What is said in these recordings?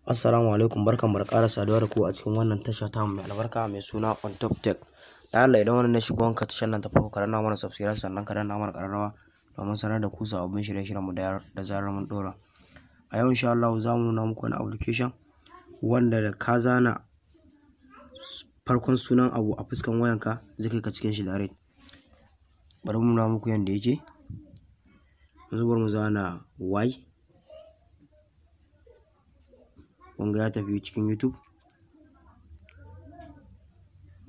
Assalamu alaikum, barkanmu da ƙara saduwa da ku a cikin wannan tasha tamu mai albarka mai suna On Top Tech. Da Allah idan wannan ne shigowanka tashar nan ta farko, ka danna mana subscribe, sannan ka danna mana ƙararrawa domin sanar da ku sababbin shirye-shiryenmu da zarar mun ɗora. A yau insha Allahu za mu nuna muku wani application wanda da ka zana farkon sunan abu a fuskan wayanka zai kai ka cikin shi direct. Bari mu nuna muku yanda yake. Yanzu bari mu zana Y. Kun ga ya tafi cikin YouTube.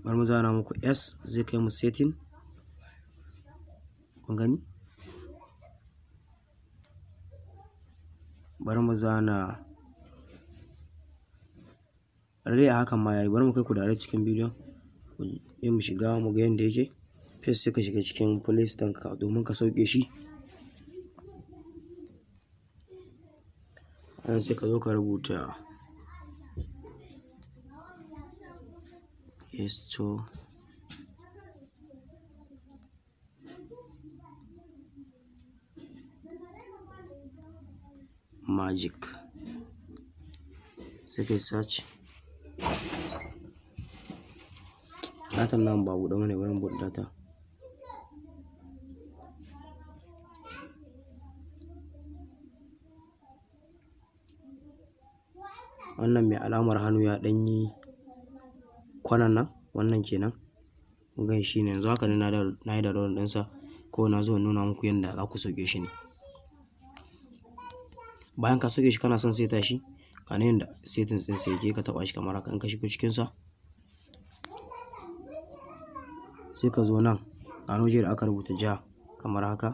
Bari mu zana muku S, zai kai mu setting. Kun gani? Bari mu zana dai a hakan ma yayi. Bari mu kai ku direct cikin bidiyon. Sai mu shiga mu ga yanda yake. First sai ka shiga cikin Play Store ka domin ka sauke shi. Anan sai ka zo ka rubuta Esto Magic, sai kai search. Datan namu ba buɗe bane, bari mu buɗe data. Wannan mai alamar hannu ya ɗan yi kwanan nan, wannan kenan. Kun gan shi ne yanzu haka ne na yi download ɗinsa, ko na zo in nuna muku yanda za ku sauke shi ne. Bayan ka sauke shi kana son saita shi, ga nan yanda settings ɗinsa yake, ka taɓa shi kamar haka. In ka shigo cikinsa sai ka zo nan ga wani waje da aka rubuta ja kamar haka,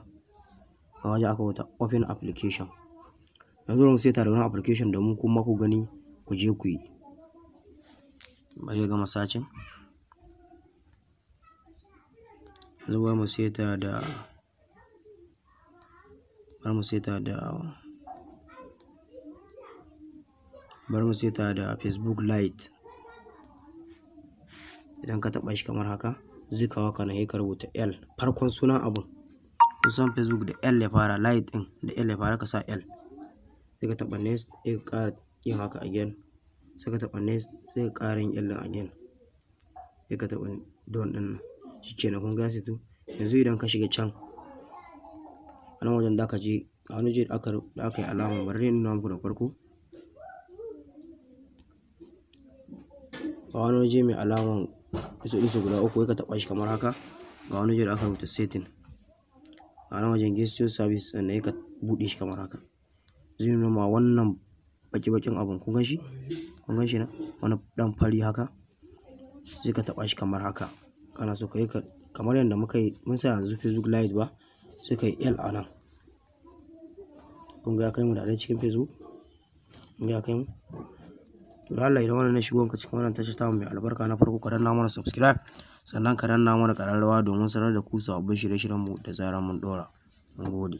ga waje aka rubuta open application. Yanzu bari mu saita da wani application domin kuma ku gani ku je ku yi. Bari ya gama searching. Yanzu bari mu saita da, bari mu saita da, bari mu saita da Facebook Lite. Idan ka taɓa shi kamar haka zai kawo ka nan, sai ka rubuta L farkon sunan abun. Kun san Facebook da L ya fara, Lite ɗin da L ya fara, ka sa L. Sai ka taɓa next, sai ka ƙara yin haka again. Sai ka taɓa next, sai ka ƙara yin L ɗin again. Sai ka taɓa done ɗin nan. Shikenan, kun ga ya saitu. Yanzu idan ka shiga can a nan wajen za ka je a wani waje da aka yi alama, bari in nuna muku da farko. Ga wani waje mai alaman ɗiso-ɗiso guda uku, sai ka taɓa shi kamar haka. Ga wani waje da aka rubuta setting. A nan wajen gesture service ɗin nan, sai ka buɗe shi kamar haka. Zai nuna ma wannan baƙi-baƙin abun, kun gan shi? Kun gan shi nan? Wani ɗan fari haka. Sai ka taɓa shi kamar haka. Kana so ka yi kamar yadda muka yi, mun sa yanzu Facebook Lite ba, sai ka yi L a nan. Kun ga ya kai mu direct cikin Facebook? Kun ga ya kai mu? To da Allah idan wannan ne shigowanka cikin wannan tashar tamu mai albarka na farko, ka danna mana subscribe, sannan ka danna mana ƙararrawa domin sanar da ku sababbin shirye-shiryenmu da zarar mun ɗora. Mun gode.